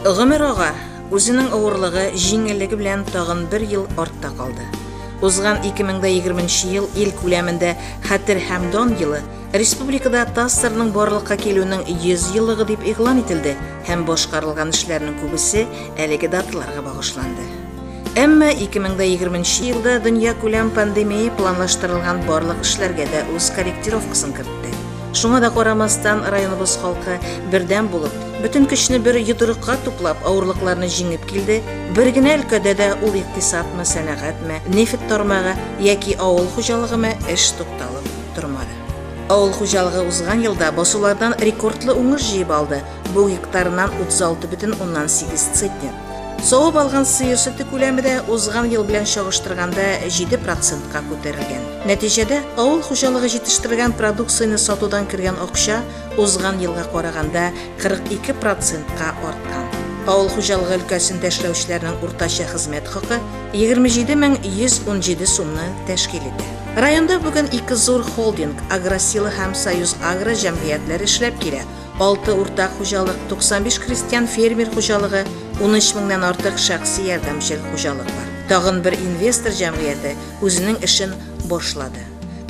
Гомер ага, үзенең авырлыгы, җиңеллеге белән тагын бер ел артта калды. Узган 2020 нче ел ил күләмендә Хәтер һәм дан елы, республикада ТАССРның барлыкка килүенең 100 еллыгы дип игълан ителде һәм башкарылган эшләрнең күбесе әлеге даталарга багышланды. Әмма 2020 нче елда дөньякүләм пандемия планлаштырылган барлык эшләргә дә үз корректировкасын кертте. Шуңа да карамастан, районыбыз халкы бердәм булып, бөтен көчне бер йодрыкка туплап, авырлыкларны җиңеп килде, бер генә өлкәдә дә, ул икътисадмы, сәнәгатьме, нефть тармагы яки авыл хуҗалыгымы, эш тукталып тормады. Авыл хуҗалыгы узган елда басулардан рекордлы уңыш җыеп алды, бу гектарыннан 36,8 центнер. Савып алган сыер сөте күләме дә узган ел белән чагыштырганда 7 процентка күтәрелгән. Нәтиҗәдә, авыл хуҗалыгы җитештергән продукцияне сатудан кергән акча узган елга караганда 42 процентка арткан. Авыл хуҗалыгы өлкәсендә эшләүчеләрнең уртача хезмәт хакы 27 117 сумны тәшкил итә. Районда бүген ике зур холдинг, Агросила һәм Союз-Агро җәмгыятьләре эшләп килә. Алты уртак хуҗалык, 95 крестьян-фермер хуҗалыгы, 13 меңнән артык шәхси ярдәмчел хуҗалык бар. Тагын бер инвестор җәмгыяте үзенең эшен башлады.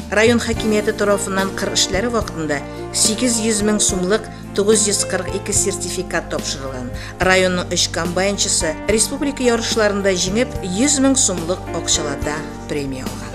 Район хакимияте тарафыннан кыр эшләре вакытында 800 мең сумлык 942 сертификат тапшырылган. Районның өч комбайнчысы республика ярышларында җиңеп, 100 мең сумлык акчалата премия алган.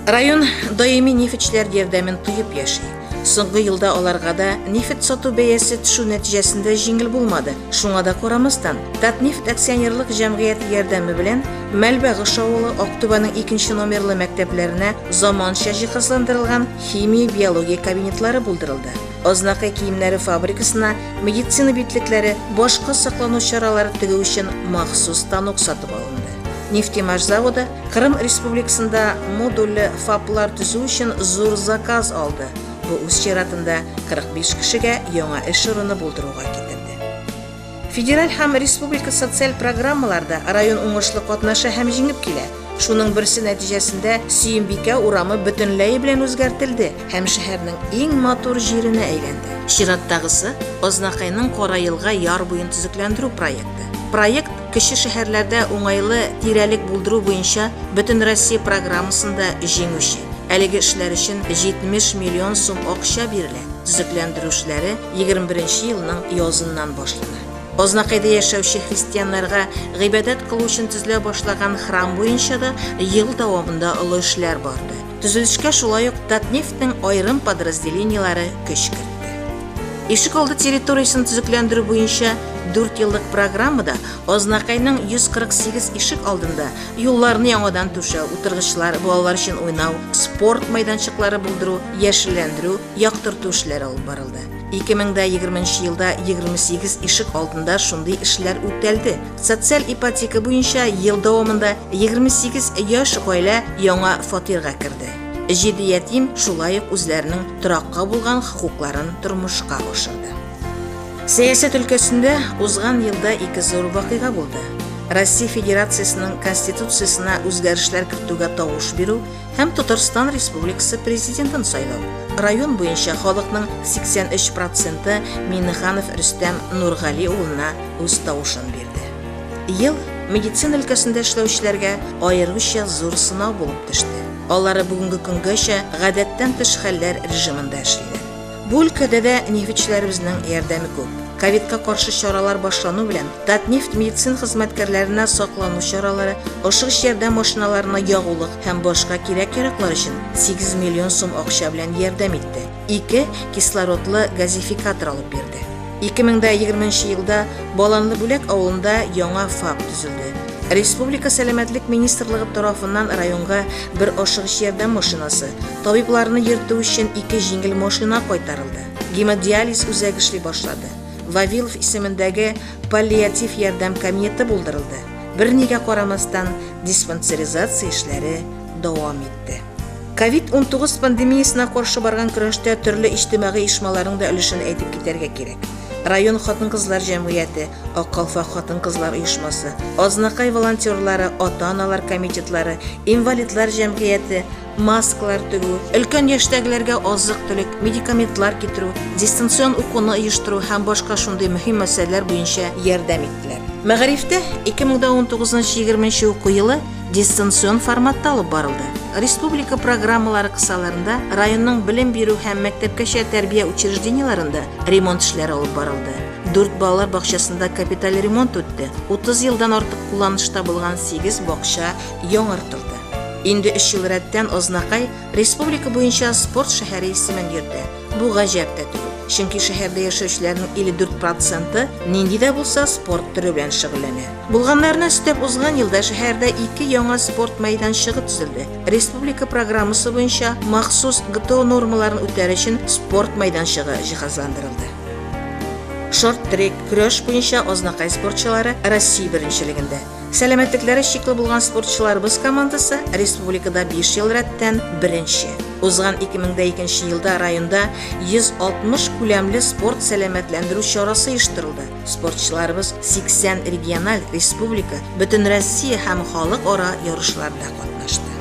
Район даими нефтьчеләр ярдәмен тоеп яши. Соңгы елда аларга да нефть сату бәясе төшү нәтиҗәсендә җиңел булмады. Шуңа да карамастан, Татнефть акционерлык җәмгыяте ярдәме белән Мәлбагыш авылы Актүбәнең икенче номерлы мәктәпләренә заманча җиһазландырылган химия-биология кабинетлары булдырылды. Азнакай киемнәре фабрикасына медицина битлекләре, башка саклану чаралары тегү өчен махсус станок сатып алынды. Нефтемаш заводы Кырым Республикасында модульле ФАПлар төзү өчен зур заказ алды, бу үз чиратында 45 кешегә яңа эш урыны булдыруга китерде. Федераль һәм республика социаль программаларда район уңышлы катнаша һәм җиңеп килә. Шуның берсе нәтиҗәсендә Сөембикә урамы бөтенләе белән үзгәртелде һәм шәһәрнең иң матур җиренә әйләнде. Чираттагысы, Азнакайның Кара Елга яр буен төзекләндерү проекты. Проект Кече шәһәрләрдә уңайлы тирәлек булдыру буенча Бөтенроссия программасында җиңүче. Әлеге эшләр өчен 70 миллион сум акча бирелә. Төзекләндерү эшләре 21 нче елның языннан башлана. Азнакайда яшәүче христианнарга гыйбадәт кылу өчен төзелә башлаган храм буенча да ел дәвамында олы эшләр барды. Төзелешкә шулай ук Татнефть нең аерым подразделениеләре көч кертте. Ишек алды территориясен төзекләндерү буенча дүртьеллык программада Азнакайның 148 ишек алдында юлларны яңадан түшәү, утыргычлар, балалар өчен уйнау, спорт мәйданчыклары булдыру, яшелләндерү, яктырту эшләре алып барылды. 2020 нче елда 28 ишек алдында шундый эшләр үтәлде. Социаль ипотека буенча ел дәвамында 28 яшь гаилә яңа фатирга керде. Җиде ятим шулай ук үзләренең торакка булган хокукларын тормышка ашырды. Сәясәт өлкәсендә узган елда ике зур вакыйга булды. Россия Федерациясенең Конституциясенә үзгәрешләр кертүгә тавыш бирү һәм Татарстан Республикасы Президентын сайлау. Район буенча халыкның 83 проценты Миңнеханов Рөстәм Нургали улына үз тавышын бирде. Ел медицина өлкәсендә эшләүчеләргә аеруча зур сынау булып төште. Алары бүгенге көнгәчә гадәттән тыш хәлләр режимында эшлиләр. Бу өлкәдә дә нефтьчеләребезнең ярдәме күп. Ковидка каршы чаралар башлану белән, Татнефть медицина хезмәткәрләренә саклану чаралары, ашыгыч ярдәм машиналарына ягулык һәм башка кирәк-яраклар өчен 8 миллион сум акча белән ярдәм итте, ике кислородлы газификатор алып бирде. 2020 нче елда Баланлы Бүләк авылында яңа ФАП төзелде. Республика Сәламәтлек министрлыгы тарафыннан районга бер ашыгыч ярдәм машинасы, табибларны йөртү өчен ике җиңел машина кайтарылды. Гемодиализ үзәге эшли башлады. Вавилов исемендәге паллиатив ярдәм кабинеты булдырылды. Бернигә карамастан, диспансеризация эшләре дәвам итте. Ковид-19 пандемиясенә каршы барган көрәштә төрле иҗтимагый оешмаларның да өлешен әйтеп китәргә кирәк. район хатын-кызлар җәмгыяте, Ак калфак хатын-кызлар оешмасы, Азнакай волонтерлары, ата-аналар комитетлары, инвалидлар җәмгыяте, маскалар тегү, өлкән яшьтәгеләргә азык-төлек, медикаментлар китерү, дистанцион укуны оештыру һәм башка шундый мөһим мәсьәләләр буенча ярдәм иттеләр. Мәгарифтә 2019-20 уку елы дистанцион форматта алып барылды. Республика программалары кысаларында районның белем бирү һәм мәктәпкәчә тәрбия учреждениеләрендә ремонт эшләре алып барылды. Дүрт балалар бакчасында капиталь ремонт үтте, 30 елдан артык кулланышта булган сигез бакча яңартылды. Инде өч ел рәттән Азнакай республика буенча спорт шәһәре исемен йөртә. Бу гаҗәп тә түгел, чөнки шәһәрдә яшәүчеләрнең 54 проценты нинди дә булса спорт төре белән шөгыльләнә. Булганнарына өстәп, узган елда шәһәрдә ике яңа спорт мәйданчыгы төзелде. Республика программасы буенча махсус ГТО нормаларын үтәр өчен спорт мәйданчыгы җиһазландырылды. Шорт-трек, көрәш буенча Азнакай спортчылары Россия беренчелегендә. Сәламәтлекләре чикле булган спортчыларыбыз командасы республикада 5 ел рәттән беренче. Узган 2002 елда районда 160 күләмле спорт сәламәтләндерү чарасы оештырылды. Спортчыларыбыз 80 региональ, республика, бөтенроссия һәм халыкара ярышларда катнашты.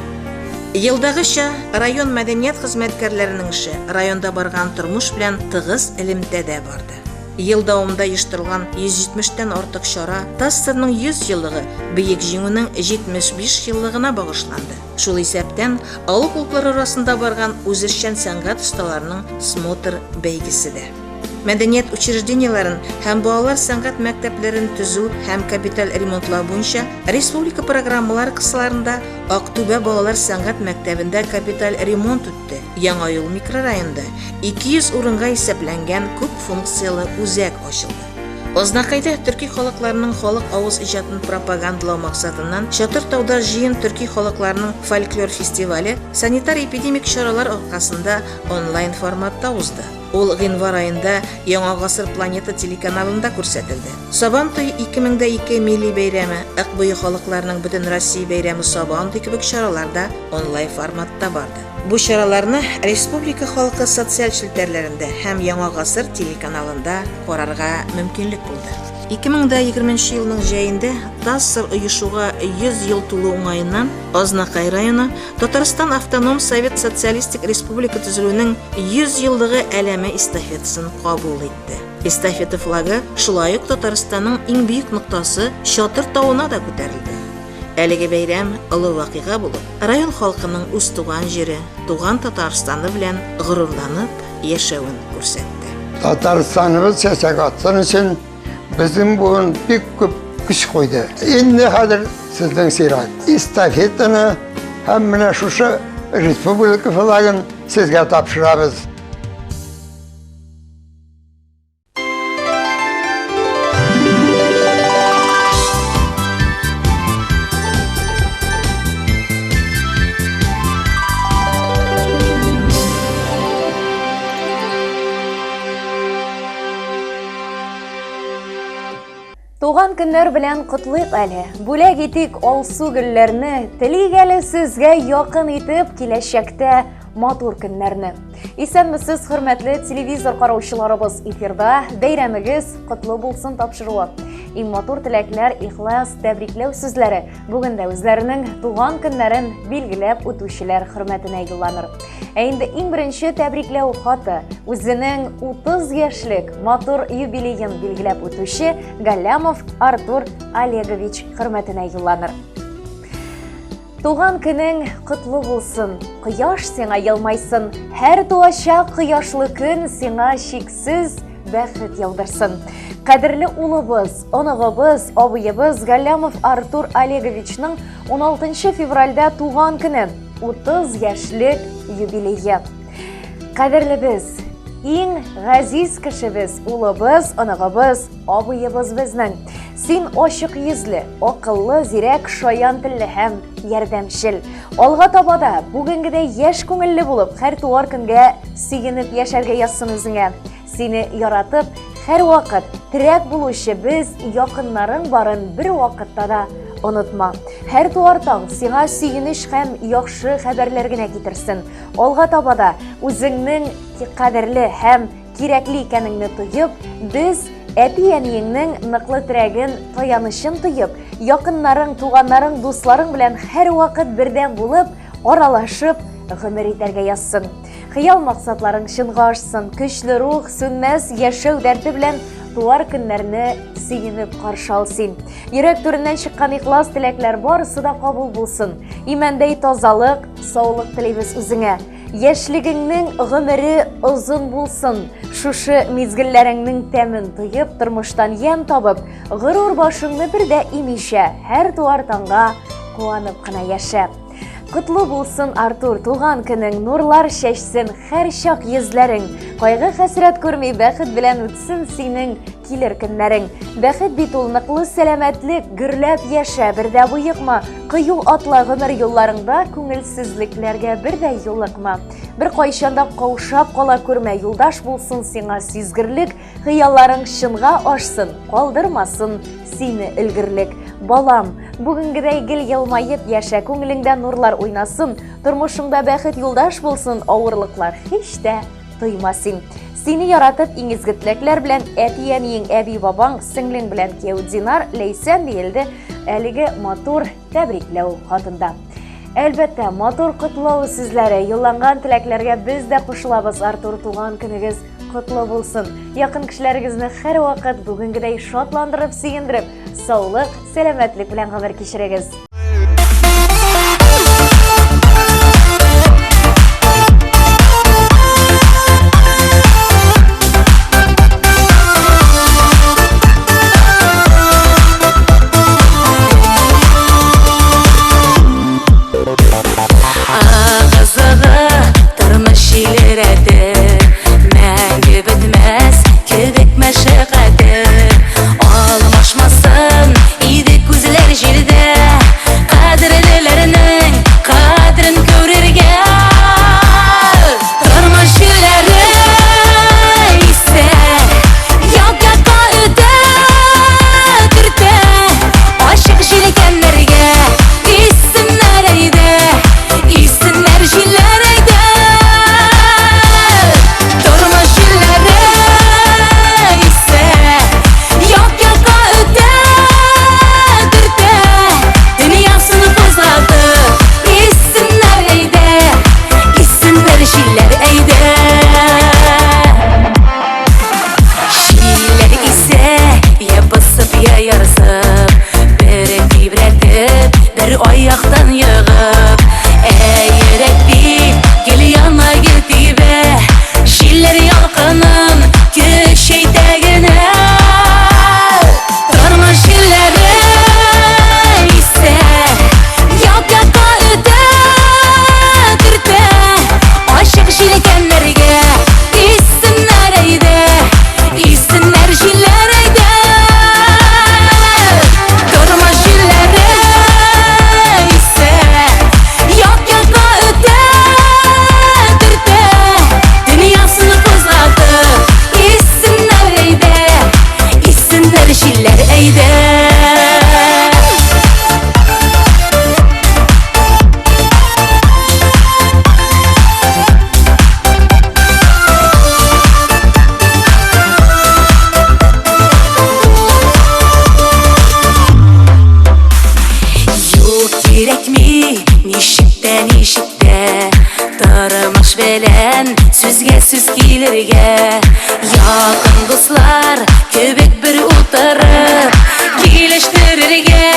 Елдагыча, район мәдәният хезмәткәрләренең эше районда барган тормыш белән тыгыз элемтәдә барды. Ел дәвамында оештырылган 170 тән артык чара ТАССРның 100 еллыгы, Бөек Җиңүнең 75 еллыгына багышланды. Шул исәптән, авыл клублары арасында барган үзешчән сәнгать осталарының смотр-бәйгесе дә. Мәдәният учреждениеләрен һәм балалар сәнгать мәктәпләрен төзү һәм капиталь ремонтлау буенча республика программалары кысаларында Актүбә балалар сәнгать мәктәбендә капиталь ремонт үтте. Яңа юл микрорайонында 200 урынга исәпләнгән күп функцияле үзәк ачылды. Азнакайда төрки халыкларының халык авыз иҗатын пропагандалау максатыннан Чатыр тауда җыен төрки халыкларының фольклор фестивале санитар-эпидемик чаралар аркасында онлайн форматта узды. Ул гыйнвар аенда Яңа гасыр планета телеканалында күрсәтелде. Сабан туе 2002 милли бәйрәме, Ык буе халыкларының Бөтенроссия бәйрәме Сабантуй кебек чаралар да онлайн форматта барды. Бу чараларны республика халкы социаль челтәрләрендә һәм Яңа гасыр телеканалында карарга мөмкинлек булды. 2020 елның җәендә ТАССР оешуга 100 ел тулу уңаеннан Азнакай районы Татарстан Автоном Совет Социалистик Республика төзелүнең 100 еллыгы әләме эстафетасын кабул итте. Эстафета флагы шулай ук Татарстанның иң биек ноктасы Чатыр тавына да күтәрелде. Әлеге бәйрәм олы вакыйга булып, район халкының үз туган җире, туган Татарстаны белән горурланып яшәвен күрсәтте. Татарстаныбыз чәчәк атсын өчен безнең буын бик күп көч куйды. Инде хәзер сезнең чират. Эстафетаны һәм менә шушы республика флагын сезгә тапшырабыз. Туган көннәр белән котлыйк әле. Бүләк итик алсу гөлләрне, телик әле сезгә якын итеп киләчәктә матур көннәрне. Исәнмесез, хөрмәтле телевизор караучыларыбыз, эфирда бәйрәмегез котлы булсын тапшыруы. Иң матур теләкләр, ихлас тәбрикләү сүзләре бүген дә үзләренең туган көннәрен билгеләп үтүчеләр хөрмәтенә юлланыр. Ә инде иң беренче тәбрикләү хаты үзенең 30 яшьлек матур юбилеен билгеләп үтүче Галлямов Артур Олегович хөрмәтенә юлланыр. Туган көнең котлы булсын, кояш сиңа елмайсын, һәр туачак кояшлы көн сиңа чиксез бәхет яудырсын. Кадерле улыбыз, оныгыбыз, абыебыз Галлямов Артур Олеговичның 16 февральдә туган көне, 30 яшьлек юбилее. Кадерлебез, иң газиз кешебез, улыбыз, оныгыбыз, Абыебыз безнең. Син ачык йөзле, акыллы, зирәк, шаян телле һәм ярдәмчел. Алга таба да бүгенгедәй яшь күңелле булып, һәр туар көнгә сөенеп яшәргә язсын үзеңә. Сине яратып, һәрвакыт терәк булучы без якыннарың барын бер вакытта да онытма. Һәр туар таң сиңа сөенеч һәм яхшы хәбәрләр генә китерсен. Алга таба да үзеңнең кадерле һәм кирәкле икәнеңне тоеп, без әти-әниеңнең ныклы терәген, таянычын тоеп, якыннарың, туганнарың, дусларың белән һәрвакыт бердәм булып, аралашып, гомер итәргә язсын. Хыял максатларың чынга ашсын, көчле рух, сүнмәс яшәү дәрте белән туар көннәрне сөенеп каршы ал син. Йөрәк түреннән чыккан ихлас теләкләр барысы да кабул булсын. Имәндәй тазалык, саулык телибез үзеңә. Яшьлегеңнең гомере озын булсын. Шушы мизгелләреңнең тәмен тоеп, тормыштан ямь табып, горур башыңны бер дә имичә, һәр туар таңга куанып кына яшә. Котлы булсын, Артур, туган көнең, нурлар чәчсен һәрчак йөзләрең. Кайгы хәсрәт күрми бәхет белән үтсен синең килер көннәрең. Бәхет бит ул ныклы сәламәтлек, гөрләп яшә, бер дә боекма. Кыю атла гомер юлларыңда, күңелсезлекләргә бер дә юлыкма. Бер кайчан да каушап кала күрмә, юлдаш булсын сиңа сизгерлек, Хыялларың чынга ашсын, калдырмасын сине өлгерлек. Балам, бүгенгедәй гел елмаеп яшә, күңелеңдә нурлар уйнасын, тормышыңда бәхет юлдаш булсын, авырлыклар һич тә тойма син. Сине яратып, иң изге теләкләр белән әти-әниең, әби-бабаң, сеңлең белән кияү Динар, Ләйсән диелде әлеге матур тәбрикләү хатында. Әлбәттә, матур котлау сүзләре, юлланган теләкләргә без дә кушылабыз, Артур, туган көнегез котлы булсын. Якын кешеләрегезне һәрвакыт бүгенгедәй шатландырып, сөендереп, саулык, сәламәтлек белән гомер кичерегез. Агызыгы тормыш җилерәте, Мәңге бетмәс кебек мәшәкате. Алмашмасын иде күзләр җирдә, Кадерлеләрнең кадрен күрергә. Тормыш җилләре исә, Як-якка өтә, төртә, Ачык җилкәннәргә Иссеннәр әйдә, иссеннәр җилләр әйдә. Тормыш җилләре исә, як-якка өтә, төртә, Дөньясын кузгатып, иссеннәр әйдә, иссеннәр җилләр әйдә. Җилләр исә, я басып, я ярсып, Бер тибрәтеп, бер аяктан егып. Әй, йөрәк бит, гел яна, гел тибә, Җилләр ялкынын көчәйтә генә. Тормыш җилләре исә, як-якка өтә, төртә, Ачык җилкәннәргә иссеннәр әйдә, иссеннәр җилләр әйдә. Тормыш җилләре исә, як-якка өтә, төртә, Дөньясын кузгатып, иссеннәр әйдә, иссеннәр җилләр әйдә. Юк, кирәкми, ничек тә, ничек тә Тормыш белән сүзгә сүз килергә. Якын дуслар кебек бер утырып Килештерергә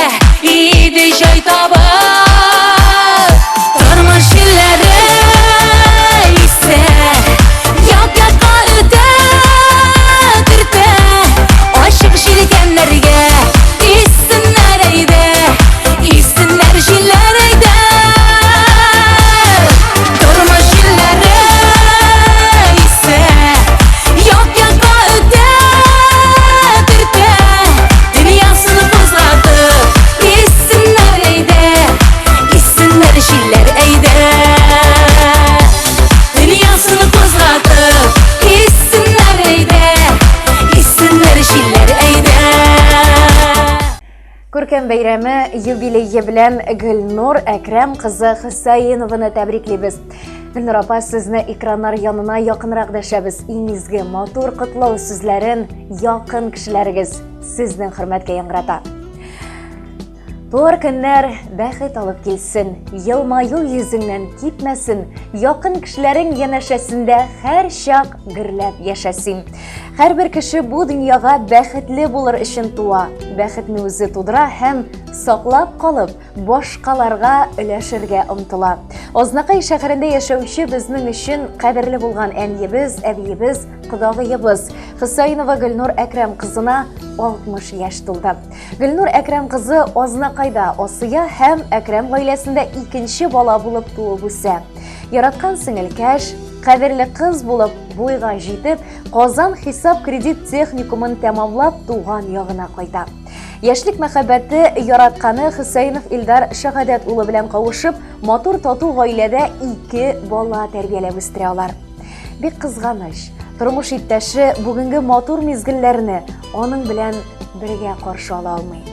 иде җай табып. Тормыш җилләре исә, як-якка өтә, төртә, Ачык җилкәннәргә иссеннәр әйдә, иссеннәр җилләр әйдә. Тормыш җилләре исә, як-якка өтә, Күркәм бәйрәме юбилее белән Гөлнур Әкрәм кызы Хөсәенованы тәбриклибез. Гөлнур апа, сезне экраннар янына якынрак дәшәбез. Иң изге, матур котлау сүзләрен якын кешеләрегез сезнең хөрмәткә яңгырата. Туар көннәр бәхет алып килсен, елмаю йөзеңнән китмәсен, якын кешеләрең янәшәсендә һәр чак гөрләп яшәсен. Һәрбер кеше бу дөньяга бәхетле булыр өчен туа. Бәхетне үзе тудыра һәм саклап калып, башкаларга өләшергә омтыла. Азнакай шәһәрендә яшәүче безнең өчен кадерле булган әниебез, әбиебез, кодагыебыз Хөсәенова Гөлнур Әкрәм кызына 60 яшь тулды. Гөлнур Әкрәм кызы Азнакайда Асыя һәм Әкрәм гаиләсендә икенче бала булып туып үсә. Яраткан сеңелкәш, кадерле кыз булып буйга җитеп, Казан хисап-кредит техникумын тәмамлап туган ягына кайта. Яшьлек мәхәббәте яратканы Хөсәенов Илдар Шәһадәт улы белән кавышып, матур тату гаиләдә ике бала тәрбияләп үстерә алар. Бик кызганыч, тормыш иптәше бүгенге матур мизгелләрне аның белән бергә каршы ала алмый.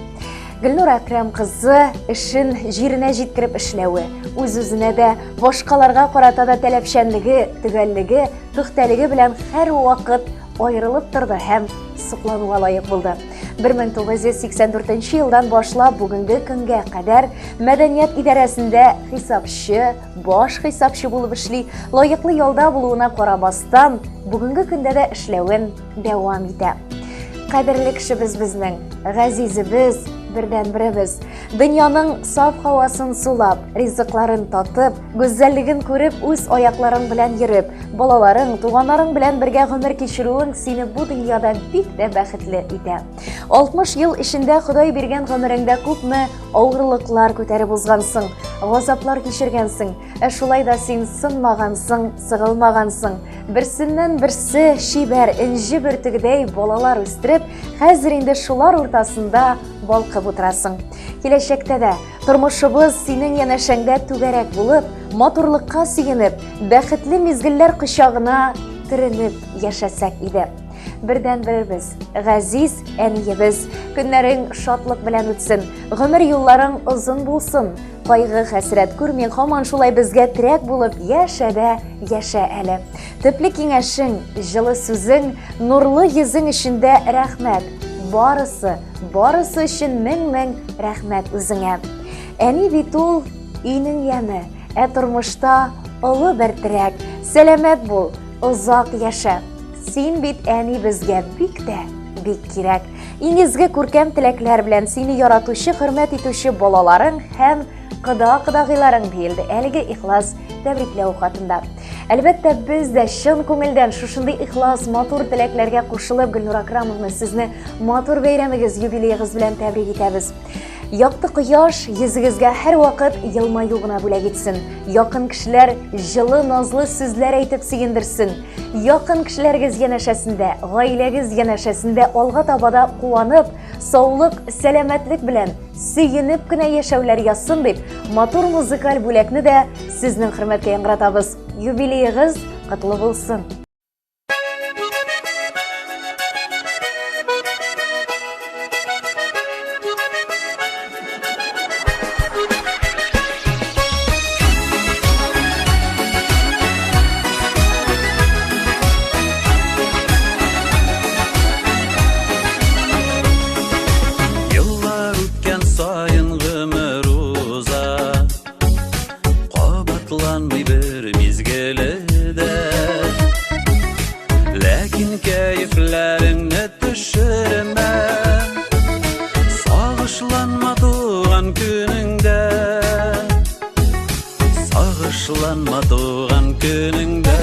Гөлнур Әкрәм кызы эшен җиренә җиткереп эшләве, үз-үзенә дә, башкаларга карата да таләпчәнлеге, төгәллеге, пөхтәлеге белән һәрвакыт аерылып торды һәм соклануга лаек булды. 1984 елдан башлап бүгенге көнгә кадәр мәдәният идарәсендә хисапчы, баш хисапчы булып эшли, лаеклы ялда булуына карамастан, бүгенге көндә дә эшләвен дәвам итә. Кадерле кешебез безнең, газизебез, бердәнберебез. Дөньяның саф һавасын сулап, ризыкларын татып, гүзәллеген күреп, үз аякларың белән йөреп, балаларың, туганнарың белән бергә гомер кичерүең сине бу дөньяда бик тә бәхетле итә. 60 ел эчендә Ходай биргән гомереңдә күпме авырлыклар күтәреп узгансың, газаплар кичергәнсең, ә шулай да син сынмагансың, сыгылмагансың. Берсеннән берсе чибәр, энҗе бөртегедәй балалар үстереп, хәзер инде шулар уртасында балкып утырасың. Киләчәктә дә тормышыбыз синең янәшәңдә түгәрәк булып, матурлыкка сөенеп, бәхетле мизгелләр кочагына төренеп яшәсәк иде. Бердәнберебез, газиз әниебез, көннәрең шатлык белән үтсен, гомер юлларың озын булсын, кайгы хәсрәт күрми, һаман шулай безгә терәк булып яшә дә яшә әле. Төпле киңәшең, җылы сүзең, нурлы йөзең өчен дә рәхмәт. Барысы, барысы өчен мең-мең рәхмәт үзеңә. Әни бит ул өйнең яме, ә тормышта олы бер терәк. Сәламәт бул, озак яшә. Син бит әни безгә бик тә, бик кирәк. Иң изге күркәм теләкләр белән сине яратучы, хөрмәт итүче балаларың һәм кода-кодагыйларың диелде әлеге ихлас тәбрикләү хатында. Әлбәттә, без дә чын күңелдән шушындый ихлас, матур теләкләргә кушылып, Гөлнур Акрамовна, сезне матур бәйрәмегез, юбилеегыз белән тәбрик итәбез. Якты кояш йөзегезгә һәрвакыт елмаю гына бүләк итсен. Якын кешеләр җылы, назлы сүзләр әйтеп сөендерсен. Якын кешеләрегез янәшәсендә, гаиләгез янәшәсендә алга таба да куанып, саулык, сәламәтлек белән сөенеп кенә яшәүләр язсын дип, матур музыкаль бүләкне дә сезнең хөрмәткә яңгыратабыз. Юбилеегыз котлы булсын! Еллар үткән саен гомер уза Кабатланмый бер мизгеле дә Ләкин кәефләреңне төшермә Сагышланма туган көнеңдә Сагышланма туган көнеңдә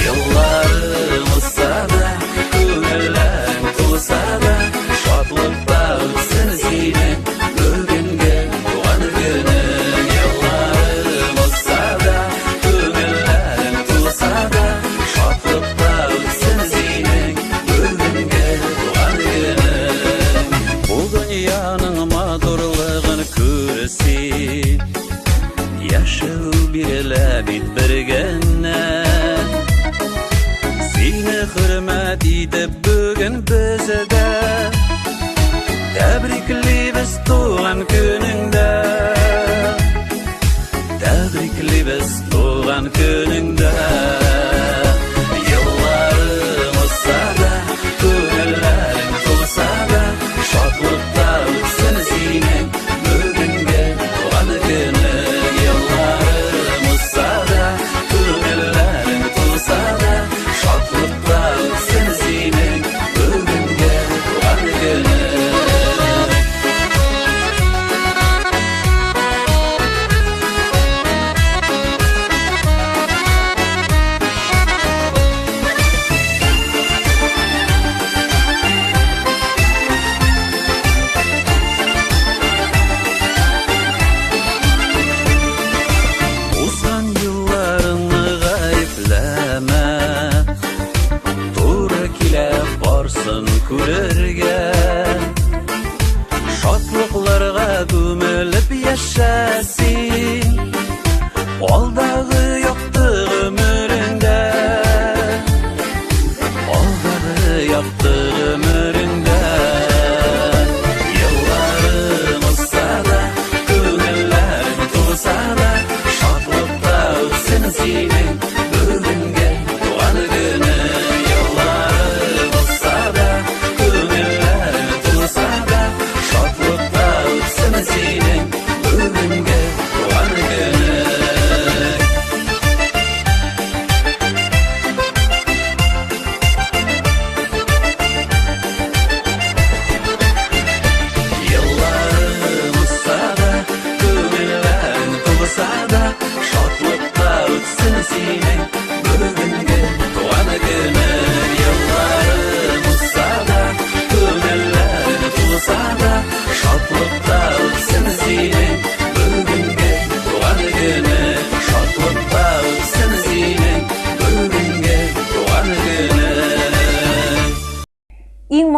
Елларың узса да, күңелләрең тулса да, Шатлыкта үтсен синең бүгенге туган көнең. Елларың узса да, күңелләрең тулса да, Шатлыкта үтсен синең бүгенге туган көнең. Бу дөньяның матурлыгын күр син, Яшәү бирелә бит бер генә. Сине хөрмәт итеп бүген без дә тәбриклибез.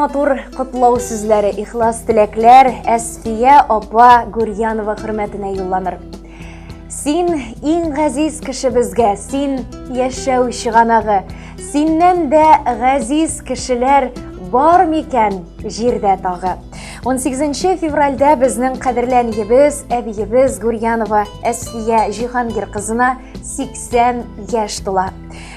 матур котлау сүзләре, ихлас теләкләр Әсфия апа Гурьянова хөрмәтенә юлланыр. Син иң газиз кешебезгә, син яшәү чыганагы. Синнән дә газиз кешеләр бар микән җирдә тагы? 18 февральдә безнең кадерле әниебез, әбиебез Гурьянова Әсфия Җиһангир кызына 80 яшь тула.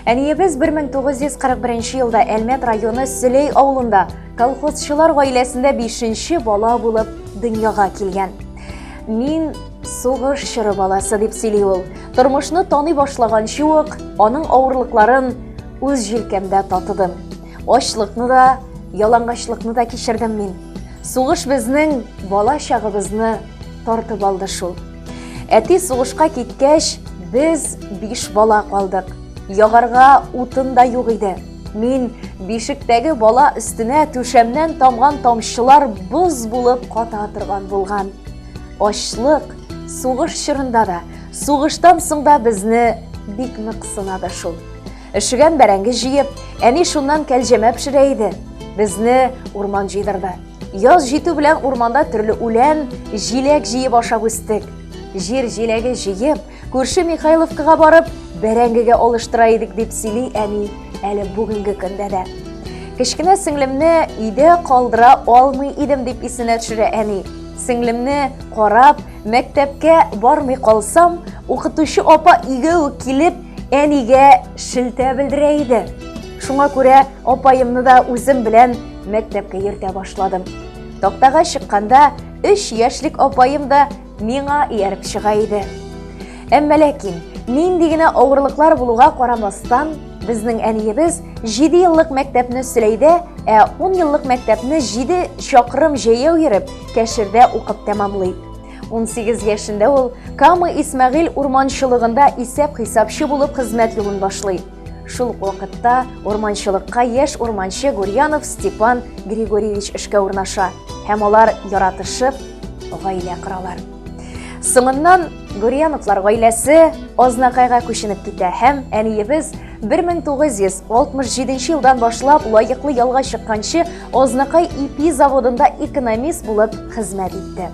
Әниебез 1941 елда Әлмәт районы Сөләй авылында колхозчылар гаиләсендә 5 бала булып дөньяга килгән. Мин сугыш чоры баласы дип сөйли ул. Тормышны таный башлаганчы ук аның авырлыкларын үз җилкәмдә татыдым. Ачлыкны да, ялангачлыкны да кичердем мин. Сугыш безнең бала чагыбызны тартып алды шул. Әти сугышка киткәч, без биш бала калдык. Ягарга утын да юк иде. Мин бишектәге бала өстенә түшәмнән тамган тамчылар боз булып ката торган булган. Ачлык сугыш чорында да, сугыштан соң да безне бик нык сынады шул. Өшегән бәрәңге җыеп, әни шуннан кәлҗәмә пешерә иде. Безне урман җыйдырды. Яз җитү белән урманда төрле үлән, җиләк җыеп ашап үстек. Җир җиләге җыеп, күрше Михайловкага барып, бәрәңгегә алыштыра идек, дип сөйли әни әле бүгенге көндә дә. Кечкенә сеңлемне өйдә калдыра алмый идем, дип исенә төшерә әни. Сеңлемне карап, мәктәпкә бармый калсам, укытучы апа өйгә үк килеп, әнигә шелтә белдерә иде. Шуңа күрә апаемны да үзем белән мәктәпкә йөртә башладым. Тактага чыкканда өч яшьлек апаем да миңа ияреп чыга иде. Әмма ләкин нинди генә авырлыклар булуга карамастан, безнең әниебез 7 еллык мәктәпне Сөләйдә, ә 10 еллык мәктәпне 7 чакрым җәяү йөреп, Кәшердә укып тәмамлый. 18 яшендә ул Кама Исмәгыйль урманчылыгында исәп-хисапчы булып хезмәт юлын башлый. Шул ук вакытта урманчылыкка яшь урманчы Гурьянов Степан Григорьевич эшкә урнаша һәм алар яратышып гаилә коралар. Соңыннан Гурьяновлар гаиләсе Азнакайга күченеп китә һәм әниебез 1967 елдан башлап лаеклы ялга чыкканчы Азнакай ипи заводында экономист булып хезмәт итте.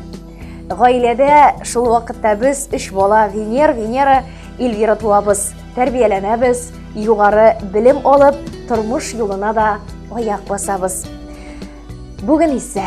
Гаиләдә шул вакытта без өч бала Венер, Венера, Эльвира туабыз, тәрбияләнәбез, югары белем алып, тормыш юлына да аяк басабыз. Бүген исә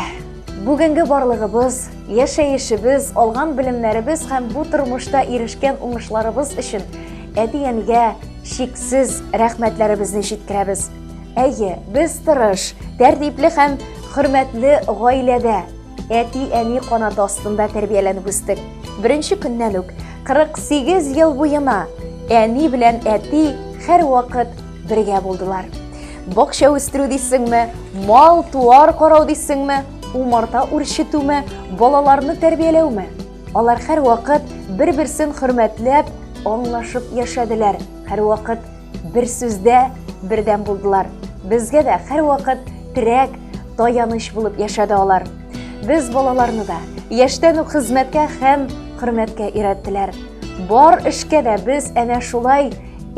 бүгенге барлыгыбыз, яшәешебез, алган белемнәребез һәм бу тормышта ирешкән уңышларыбыз өчен әти-әнигә чиксез рәхмәтләребезне җиткерәбез. Әйе, без тырыш, тәртипле һәм хөрмәтле гаиләдә Әти-әни канаты астында тәрбияләнеп үстек. Беренче көннән үк 48 ел буена әни белән әти һәрвакыт бергә булдылар. Бакча үстерү дисеңме, мал-туар карау дисеңме, умарта үрчетүме, балаларны тәрбияләүме? Алар һәрвакыт бер-берсен хөрмәтләп, аңлашып яшәделәр. Һәрвакыт Бер сүздә бердәм булдылар. Безгә дә һәрвакыт терәк, таяныч булып яшәде алар. Без балаларны да яшьтән үк хезмәткә һәм хөрмәткә өйрәттеләр. Бар эшкә дә без әнә шулай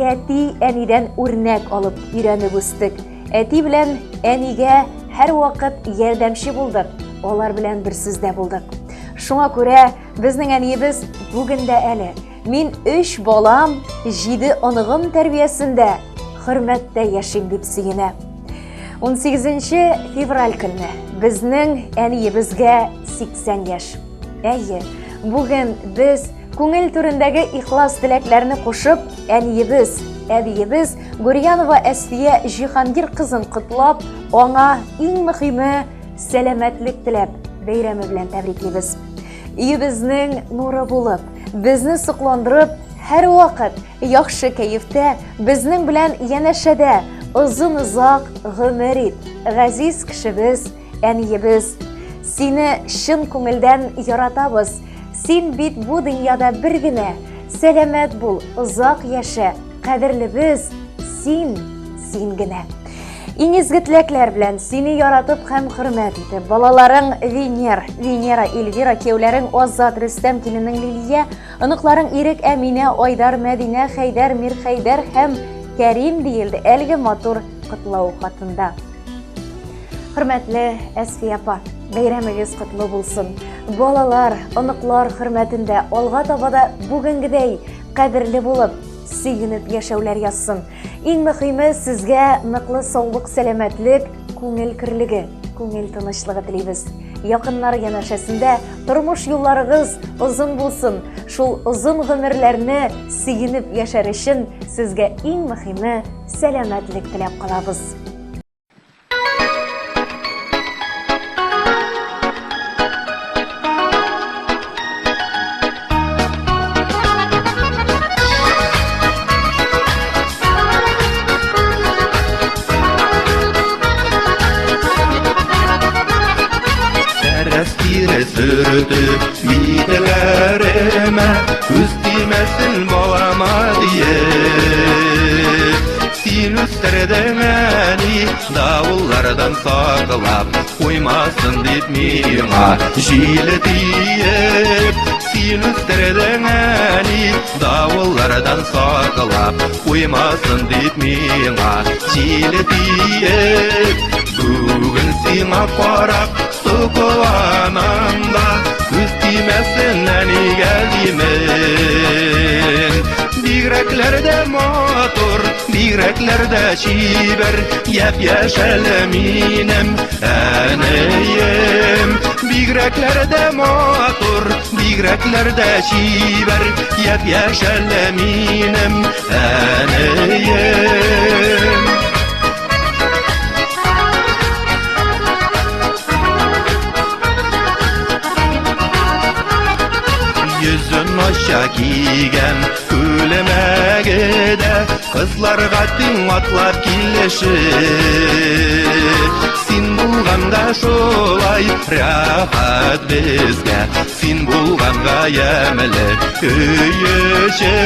әти-әнидән үрнәк алып өйрәнеп үстек. Әти белән әнигә һәрвакыт ярдәмче булдык, алар белән бер сүздә булдык. Шуңа күрә безнең әниебез бүген дә әле Мин өч балам, җиде оныгым тәрбиясендә, хөрмәттә яшим дип сөенә. 18 февраль көнне безнең әниебезгә 80 яшь. Әйе, бүген без күңел түрендәге ихлас теләкләрне кушып, әниебез, әбиебез Гурьянова Әсфия Җиһангир кызын котлап, аңа иң мөхиме сәламәтлек теләп, бәйрәме белән тәбриклибез. Өебезнең нуры булып, безне сокландырып, һәрвакыт яхшы кәефтә, безнең белән янәшәдә озын-озак гомер ит, газиз кешебез, әниебез. Сине чын күңелдән яратабыз. Син бит бу дөньяда бер генә. Сәламәт бул, озак яшә, кадерлебез, син, син генә. Иң изге теләкләр белән сине яратып һәм хөрмәт итеп, балаларың Венер, Венера, Эльвира, кияүләрең Азат, Рөстәм, киленең Лилия, оныкларың Ирек, Әминә, Айдар, Мәдинә, Хәйдәр, Мирхәйдәр һәм Кәрим диелде әлеге матур котлау хатында. Хөрмәтле Әсфия апа, бәйрәмегез котлы булсын. Балалар, оныклар хөрмәтендә алга таба да бүгенгедәй кадерле булып, сөенеп яшәүләр язсын. Иң мөхиме сезгә ныклы саулык, сәламәтлек, күңел көрлеге, күңел тынычлыгы телибез. Якыннар янәшәсендә тормыш юлларыгыз озын булсын. Шул озын гомерләрне сөенеп яшәр өчен сезгә иң мөхиме сәламәтлек теләп калабыз. Тире сөртеп битләремә, күз тимәсен балама диеп. Син үстердең әни, давыллардан саклап, куймасын дип миңа җил тиеп. Син үстердең әни, давыллардан саклап, куймасын дип миңа җил тиеп. Бүген сиңа карап сокланам да, күз тимәсен әнигә димен. Бигрәкләр дә матур, бигрәкләр дә чибәр, япь-яшь әле минем әнием. Бигрәкләр дә матур, бигрәкләр дә чибәр, япь-яшь әле минем әнием. Йөзен ача кигән күлмәге дә кызларга тиң атлап килеше. Син булганга шулай рәхәт безгә, син булганга ямьле өй эче.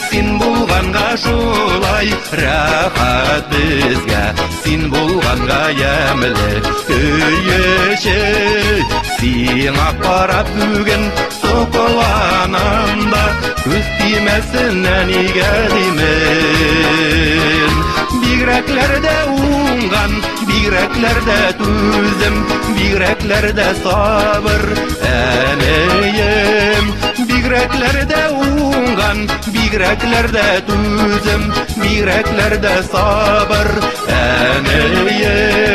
Син булганга шулай рәхәт безгә, син булганга ямьле өй эче. Сиңа карап бүген сокланам да, күз тимәсен әнигә димен. Бигрәкләр дә уңган, бигрәкләр дә түзем, бигрәкләр дә сабыр әнием. Бигрәкләр дә уңган, бигрәкләр дә түзем, бигрәкләр дә сабыр әнием.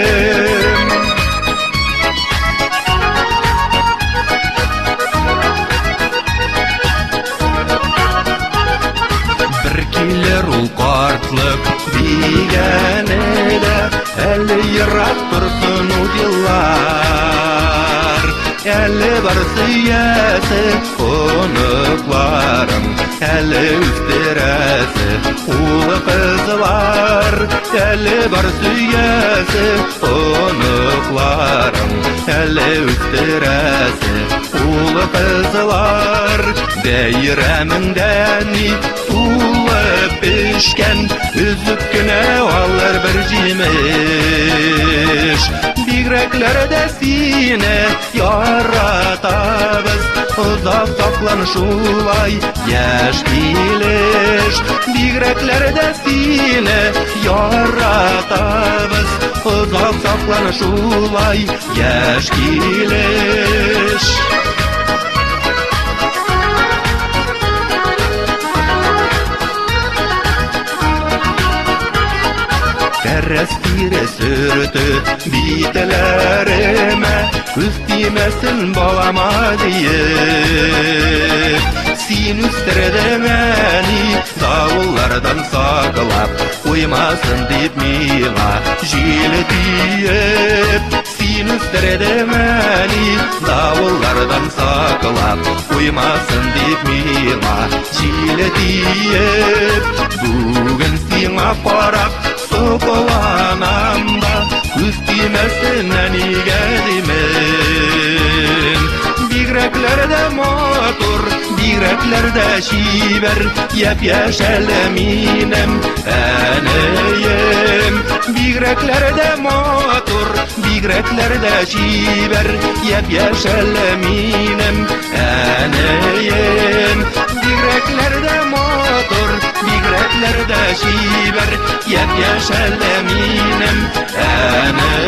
Бер килер ул картлык дигәне дә, әле ерак торсын ул еллар. Әле бар сөясе оныкларым, әле үстерәсе ул кызлар. Әле бар сөясе оныкларым, әле үстерәсе ул кызлар. Бәйрәмеңдә ни тулып пешкән, өзеп кенә алыр бер җимеш. Бигрәкләр дә сине яратабыз, озак саклан шулай яшь килеш. Бигрәкләр дә сине яратабыз, озак саклан шулай яшь килеш. Тәрәз тире сөртеп битләремә, күз тимәсен балама диеп. Син үстердең әни, давыллардан саклап, куймасын дип миңа җил тиеп. Син үстердең әни, давыллардан саклап, куймасын дип миңа җил тиеп. Бүген сиңа карап сокланам да, күз тимәсен әнигә димен. Бигрәкләр дә матур, бигрәкләр дә чибәр, япь-яшь әле минем әнием. Бигрәкләр дә матур, бигрәкләр дә чибәр, япь-яшь әле минем әнием. Бигрәкләр дә матур, бигрәкләр дә чибәр, Япь-яшь әле минем әнием.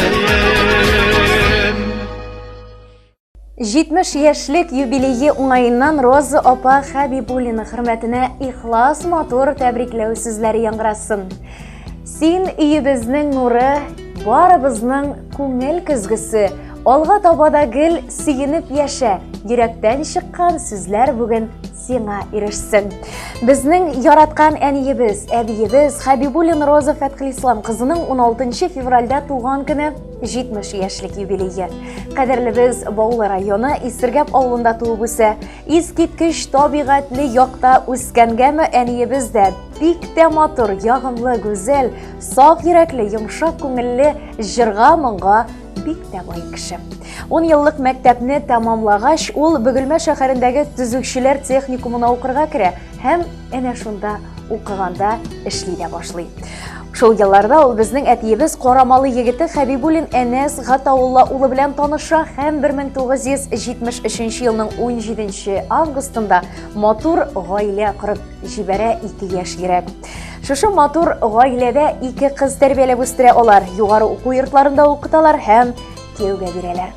70 яшьлек юбилее уңаеннан Роза апа Хәбибуллина хөрмәтенә ихлас матур тәбрикләү сүзләре яңгырасын. Син өебезнең нуры, барыбызның күңел көзгесе. Алга таба да гел сөенеп яшә. Йөрәктән чыккан сүзләр бүген сиңа ирешсен. Безнең яраткан әниебез, әбиебез Хәбибуллин Роза Фәтхелислам кызының 16 февральдә туган көне 70 яшьлек юбилее. Кадерлебез Баулы районы Исергәп авылында туып үсә. Искиткеч табигатьле якта үскәнгәме әниебез дә бик тә матур, ягымлы, гүзәл, саф йөрәкле, йомшак күңелле, җырга-моңга бик тә бай кеше. Ун еллык мәктәпне тәмамлагач, ул Бөгелмә шәһәрендәге төзүчеләр техникумына укырга керә һәм әнә шунда укыганда эшли дә башлый. Шул елларда ул безнең әтиебез Карамалы егете Хәбибуллин Әнәс Гатаулла улы белән таныша һәм 1973 елның 17 августында матур гаилә корып җибәрә ике яшь йөрәк. Шушы матур гаиләдә ике кыз тәрбияләп үстерә алар, югары уку йортларында укыталар һәм кияүгә бирәләр.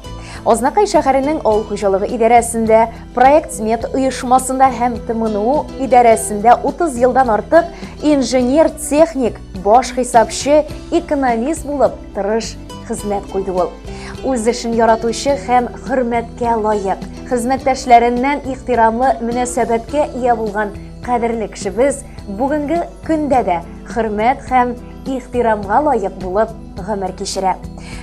Азнакай шәһәренең авыл хуҗалыгы идарәсендә, проект-смет оешмасында һәм ТМНУ идарәсендә 30 елдан артык инженер-техник, баш хисапчы, экономист булып тырыш хезмәт куйды ул. Үз эшен яратучы һәм хөрмәткә лаек, хезмәттәшләреннән ихтирамлы мөнәсәбәткә ия булган кадерле кешебез бүгенге көндә дә хөрмәт һәм ихтирамга лаек булып гомер кичерә.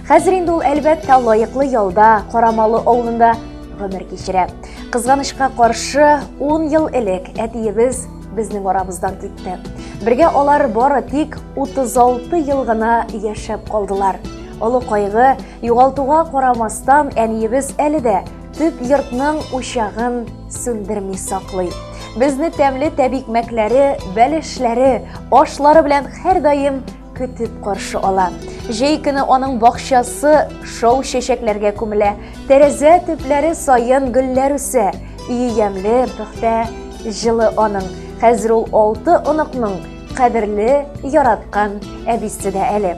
Хәзер инде ул, әлбәттә, лаеклы ялда, Карамалы авылында гомер кичерә. Кызганычка каршы, 10 ел элек әтиебез безнең арабыздан китте. Бергә алар бары тик 36 ел гына яшәп калдылар. Олы кайгы, югалтуга карамастан, әниебез әле дә төп йортның учагын сүндерми саклый. Безне тәмле тәбикмәкләре, бәлешләре, ашлары белән һәрдаим көтеп каршы ала. Җәй көне аның бакчасы шау чәчәкләргә күмелә, тәрәзә төпләре саен гөлләр үсә. Өе ямьле, пөхтә, җылы аның. Хәзер ул алты оныкның кадерле, яраткан әбисе дә әле.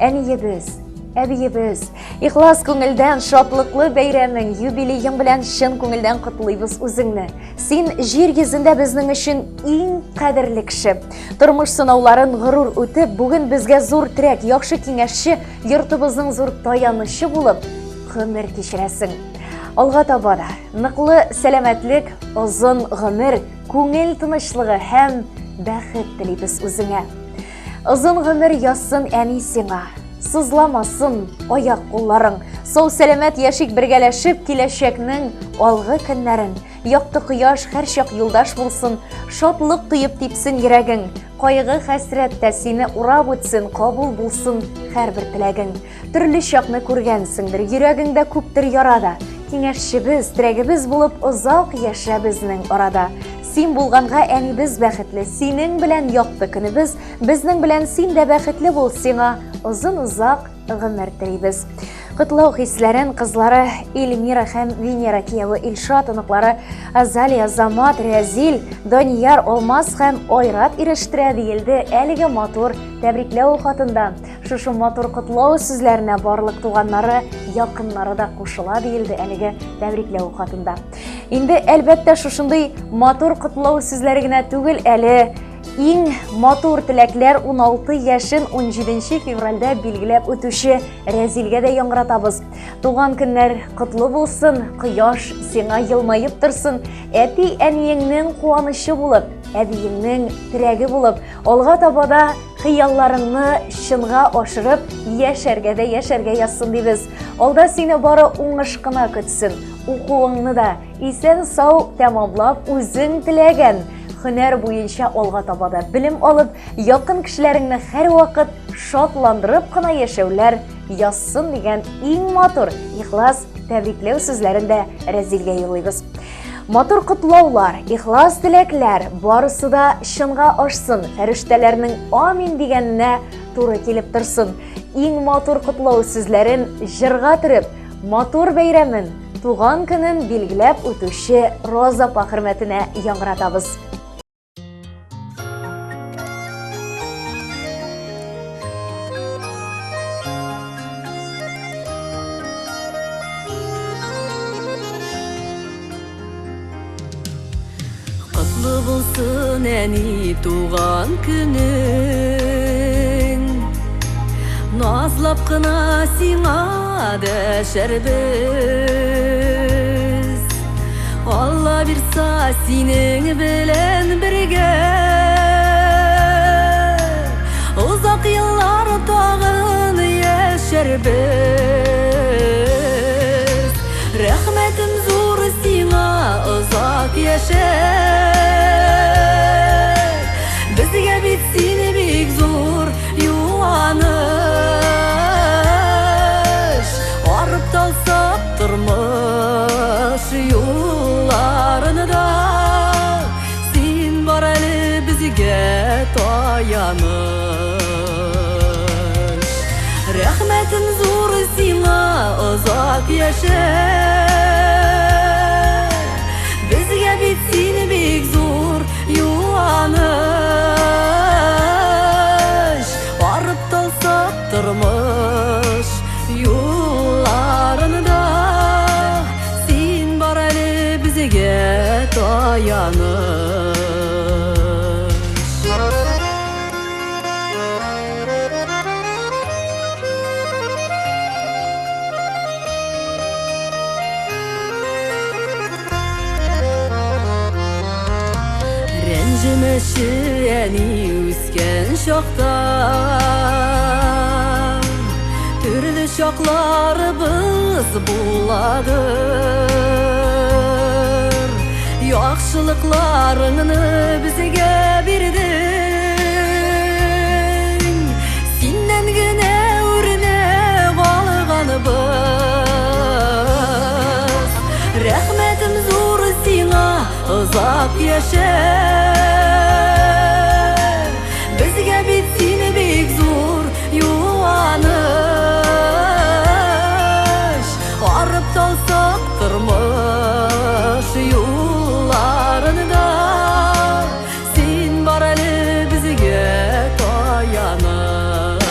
Әниебез, әбиебез, ихлас күңелдән шатлыклы бәйрәмең, юбилеең белән чын күңелдән котлыйбыз үзеңне. Син җир йөзендә безнең өчен иң кадерле кеше. Тормыш сынауларын горур үтеп, бүген безгә зур терәк, яхшы киңәшче, йортыбызның зур таянычы булып гомер кичерәсең. Алга таба да ныклы сәламәтлек, озын гомер, күңел тынычлыгы һәм бәхет телибез үзеңә. Озын гомер язсын әни сиңа. Сызламасын аяк кулларың. Сау сәламәт яшик бергәләшеп киләчәкнең алгы көннәрен. Якты кояш һәрчак юлдаш булсын, шатлык тоеп типсен йөрәгең. Кайгы хәсрәт тә сине урап үтсен, кабул булсын һәрбер теләгең. Төрле чакны күргәнсеңдер, йөрәгеңдә күптер яра да. Киңәшчебез, терәгебез булып озак яшә безнең арада. Син булганга әнибез бәхетле, синең белән якты көнебез, безнең белән син дә бәхетле бул, сиңа озын-озак гомер телибез. Котлау хисләрен кызлары Эльмира һәм Венера кияве Илшат, оныклары Азалия, Замат, Рәзил, Данияр, Алмаз һәм Айрат ирештерә диелде әлеге матур тәбрикләү хатында. Шушы матур котлау сүзләренә барлык туганнары, якыннары да кушыла диелде әлеге тәбрикләү хатында. Инде әлбәттә шушындый матур котлау сүзләре генә түгел, әле иң матур теләкләр 16 яшен 17 февральдә билгеләп үтүче Рәзилгә дә яңгыратабыз. Туган көннәр котлы булсын, кояш сиңа елмаеп торсын, әти-әниеңнең куанычы булып, әбиеңнең терәге булып, алга таба да Хыялларыңны чынга ашырып, яшәргә дә яшәргә язсын дибез. Алда сине бары уңыш кына көтсен. Укуыңны да исән-сау тәмамлап, үзең теләгән һөнәр буенча алга таба да белем алып, якын кешеләреңне һәрвакыт шатландырып кына яшәүләр язсын дигән иң матур, ихлас тәбрикләү сүзләрен дә Рәзилгә юллыйбыз. Матур котлаулар, ихлас теләкләр барысы да чынга ашсын, фәрештәләрнең амин дигәненә туры килеп торсын. Иң матур котлау сүзләрен җырга төреп, матур бәйрәмен, туган көнен билгеләп үтүче Роза апа хөрмәтенә яңгыратабыз. Котлы булсын, әни, туган көнең. Назлап кына сиңа дәшәрбез. Алла бирса, синең белән бергә озак еллар тагын яшәрбез. Рәхмәтем зур сиңа, озак яшә. Безгә бит син бик зур юаныч. Арып талсак тормыш юлларында, син бар әле безгә таяныч. Рәхмәтем зур сиңа, озак яшә. Безгә бит син бик зур юаныч. Арып талсак тормыш юлларында, син бар әле безгә таяныч. Рәнҗемәче, әни, үскән чакта, Төрле чакларыбыз буладыр. Яхшылыкларыңны безгә бирдең, Синнән генә үрнәк алганыбыз. Рәхмәтем зур сиңа, озак яшә. Безгә бит син бик зур юаныч. Арып талсак тормыш юлларында, син бар әле безгә таяныч.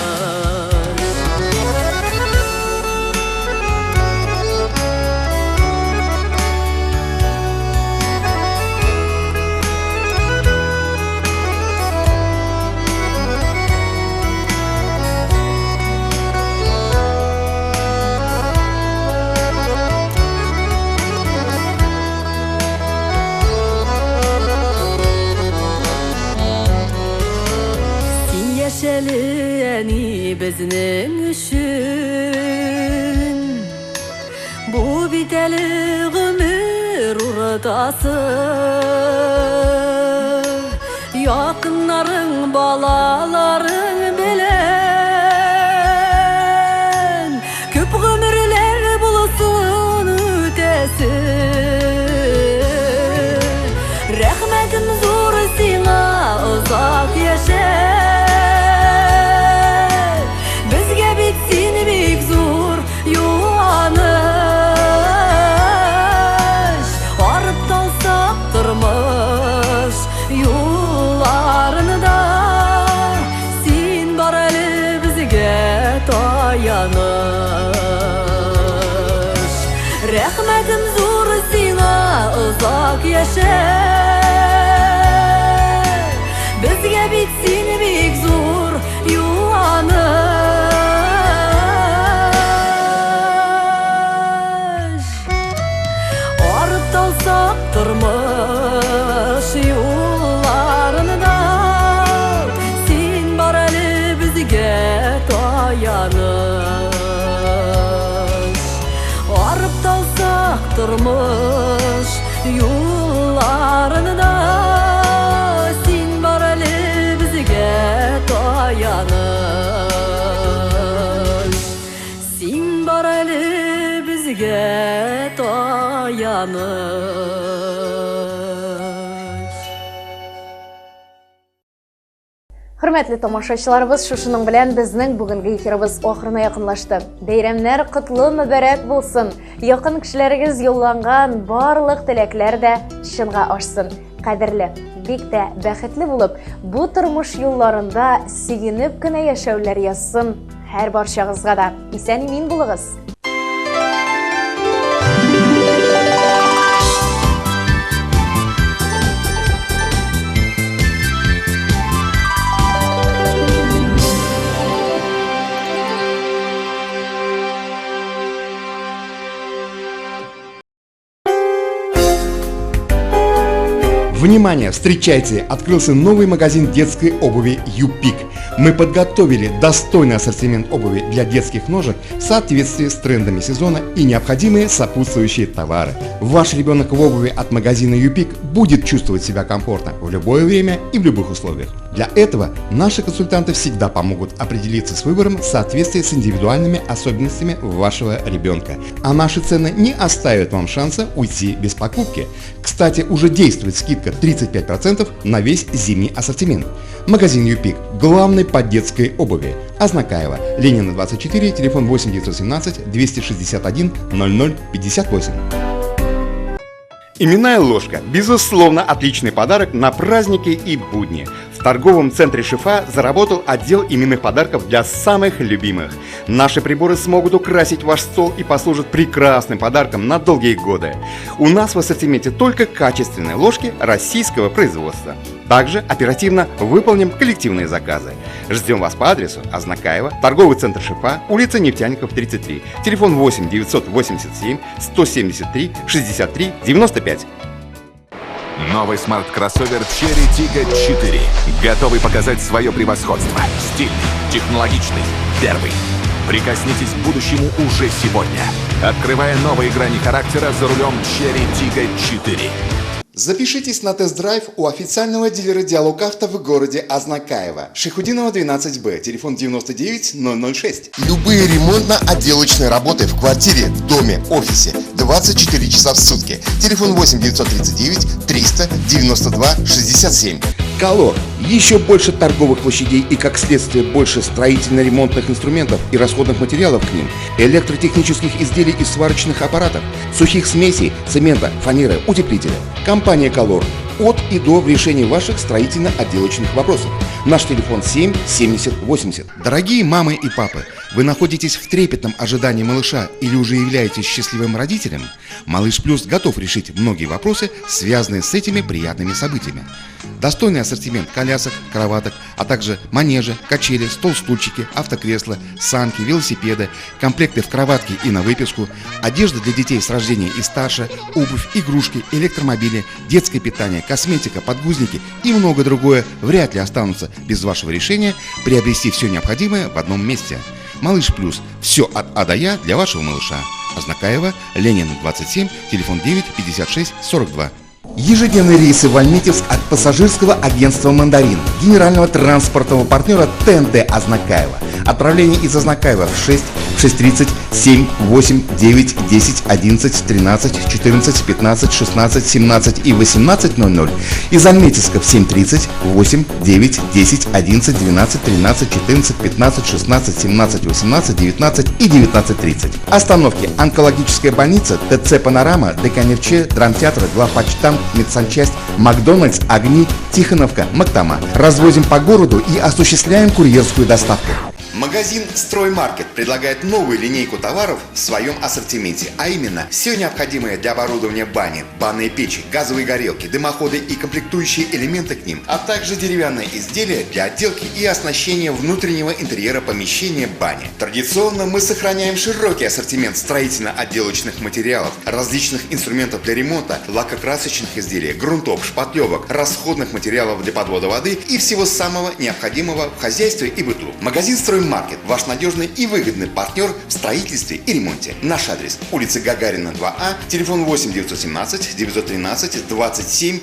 Син яшәле, әни, безнең өчен. Бу бит әле гомер уртасы. Якыннарың, балаларың белән күп гомерләр булсын үтәсе. Рәхмәтем зур сиңа, озак яшә. Безгә бит син бик зур юаныч. Арып талсак тормыш юлларында, син бар әле безгә таяныч. Рәхмәтем зур сиңа, озак яшә. Безгә бит син бик зур юаныч. Арып талсак тормыш юлларында, син бар әле безгә таяныч. Арып талсак тормыш юлларында, син бар әле безгә таяныч. Син бар әле безгә таяныч. Хөрмәтле тамашачыларыбыз, шушының белән безнең бүгенге эфирыбыз ахырына якынлашты. Бәйрәмнәр котлы мөбарәк булсын. Якын кешеләрегез юлланган барлык теләкләр дә чынга ашсын. Кадерле, бик тә бәхетле булып, бу тормыш юлларында сөенеп кенә яшәүләр язсын һәр барчагызга да. Исән-имин булыгыз. Внимание! Встречайте! Открылся новый магазин детской обуви «Юпик». Мы подготовили достойный ассортимент обуви для детских ножек в соответствии с трендами сезона и необходимые сопутствующие товары. Ваш ребенок в обуви от магазина «Юпик» будет чувствовать себя комфортно в любое время и в любых условиях. Для этого наши консультанты всегда помогут определиться с выбором в соответствии с индивидуальными особенностями вашего ребенка. А наши цены не оставят вам шанса уйти без покупки. Кстати, уже действует скидка 35% на весь зимний ассортимент. Магазин Юпик – главный по детской обуви. Азнакаево, Ленина 24, телефон 8 917 261 00 58. Именная ложка – безусловно, отличный подарок на праздники и будни. В торговом центре «Шифа» заработал отдел именных подарков для самых любимых. Наши приборы смогут украсить ваш стол и послужат прекрасным подарком на долгие годы. У нас в ассортименте только качественные ложки российского производства. Также оперативно выполним коллективные заказы. Ждем вас по адресу Азнакаево, торговый центр «Шифа», улица Нефтяников, 33, телефон 8 987 173 63 95. Новый смарт-кроссовер Chery Tiggo 4. Готовый показать свое превосходство. Стильный, технологичный, первый. Прикоснитесь к будущему уже сегодня. Открывая новые грани характера за рулем Chery Tiggo 4. Запишитесь на тест-драйв у официального дилера «Диалог Авто» в городе Азнакаево. Шайхутдинова 12Б, телефон 99 006. Любые ремонтно-отделочные работы в квартире, доме, офисе 24 часа в сутки. Телефон 8 939 392 67. Колор. Еще больше торговых площадей и, как следствие, больше строительно-ремонтных инструментов и расходных материалов к ним, электротехнических изделий и сварочных аппаратов, сухих смесей, цемента, фанеры, утеплителя. Компания «Колор» от и до в решении ваших строительно-отделочных вопросов. Наш телефон 7 70 80. Дорогие мамы и папы, вы находитесь в трепетном ожидании малыша или уже являетесь счастливым родителем? Малыш Плюс готов решить многие вопросы, связанные с этими приятными событиями. Достойный ассортимент колясок, кроваток, а также манежи, качели, стол-стульчики, автокресла, санки, велосипеды, комплекты в кроватке и на выписку, одежда для детей с рождения и старше, обувь, игрушки, электромобили, детское питание, косметика, подгузники и многое другое вряд ли останутся без вашего решения приобрести все необходимое в одном месте. Малыш Плюс. Все от А до Я для вашего малыша. Азнакаево, Ленина 27, телефон 9 56 42. Ежедневные рейсы в Альметьевск от пассажирского агентства «Мандарин», генерального транспортного партнера ТНТ Азнакаево. Отправление из Азнакаева в 6, 6:30, 7, 8, 9, 10, 11, 13, 14, 15, 16, 17 и 18:00. Из Альметьевска в 7:30, 8, 9, 10, 11, 12, 13, 14, 15, 16, 17, 18, 19 и 19:30. Остановки: онкологическая больница, ТЦ «Панорама», ДК НФЧ, драмтеатр, главпочтамт, медсанчасть, Макдональдс, Огни, Тихоновка, Мактама. Развозим по городу и осуществляем курьерскую доставку. Магазин «Строймаркет» предлагает новую линейку товаров в своем ассортименте, а именно все необходимое для оборудования бани, банные печи, газовые горелки, дымоходы и комплектующие элементы к ним, а также деревянные изделия для отделки и оснащения внутреннего интерьера помещения бани. Традиционно мы сохраняем широкий ассортимент строительно-отделочных материалов, различных инструментов для ремонта, лакокрасочных изделий, грунтов, шпатлевок, расходных материалов для подвода воды и всего самого необходимого в хозяйстве и быту. Магазин «Строймаркет» – ваш надежный и выгодный партнер в строительстве и ремонте. Наш адрес: улица Гагарина, 2А, телефон 8 917 913 27